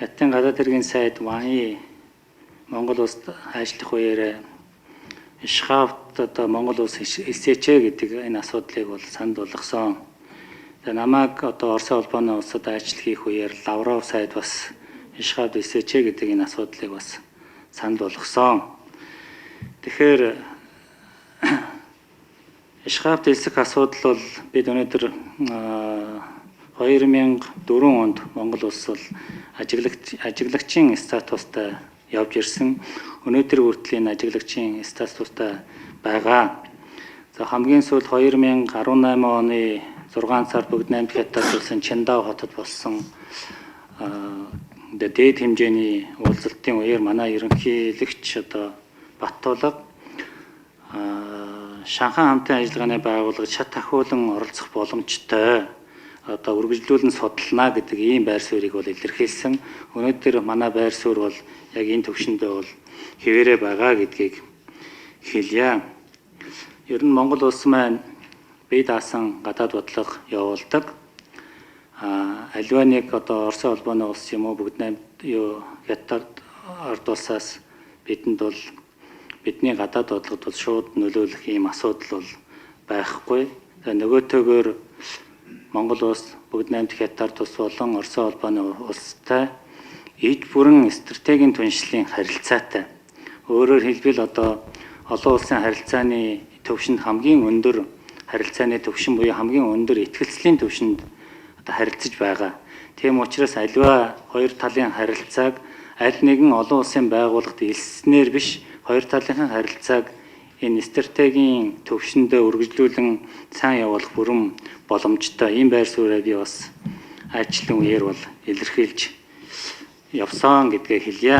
Хятадын гадаад хэргийн сайд Ван И Монгол улсад ажиллах үеэрээ Ишхавт одоо Монгол улс элсээч гэдэг энэ асуудлыг бол санал болгосон. Тэгээ намайг одоо Оросын холбооны улсад ажил хийх үеэр Лавров сайд бас Ишхавт элсээч гэдэг энэ асуудлыг бас санал болгосон. Тэгэхээр Ишхавт элсэх асуудал бол бид өнөөдөр 2004 онд Монгол улс бол ажиглагчийн статустай явж ирсэн. Өнөөдөр хүртэл энэ ажиглагчийн статустай байгаа. За, хамгийн сүүлд 2018 оны 6 сард Бүгд наймд Хятад улсын Чиндао хотод болсон дээд хэмжээний уулзалтын үеэр манай ерөнхийлөгч одоо Баттулга Шанхай хамтын ажиллагааны байгууллага шат ахиулан оролцох боломжтой, одоо үргэлжлүүлэн судална гэдэг ийм байр суурийг бол илэрхийлсэн. Өнөөдөр манай байр суурь бол яг энэ төвшөндөө бол хэвээрээ байгаа гэдгийг хэлье. Ер нь Монгол улс маань бие даасан гадаад бодлого явуулдаг. Аливаа нэг одоо Оросын холбооны улс юм уу, Бүгд наймд юу Хятад ард улсаас бидэнд бол бидний гадаад бодлогод бол шууд нөлөөлөх ийм асуудал бол байхгүй. Тэгээ нөгөөтэйгөр Монгол улс Бүгд наймд Хятад улс болон Оросын холбооны улстай ид бүрэн стратегийн түншлэлийн харилцаатай. Өөрөөр хэлбэл, одоо олон улсын харилцааны төвшөнд хамгийн өндөр харилцааны төвшин буюу хамгийн өндөр итгэлцлийн төвшөнд одоо харилцаж байгаа. Тийм учраас аливаа хоёр талын харилцааг аль нэгэн олон улсын байгууллагад элсснээр биш, хоёр талынхаа харилцааг энэ стратегийн төвшөндөө үргэлжлүүлэн сайн явуулах бүрэн боломжтой. Ийм байр сууриа би бас ажлын үеэр бол илэрхийлж явсан гэдгээ хэлье.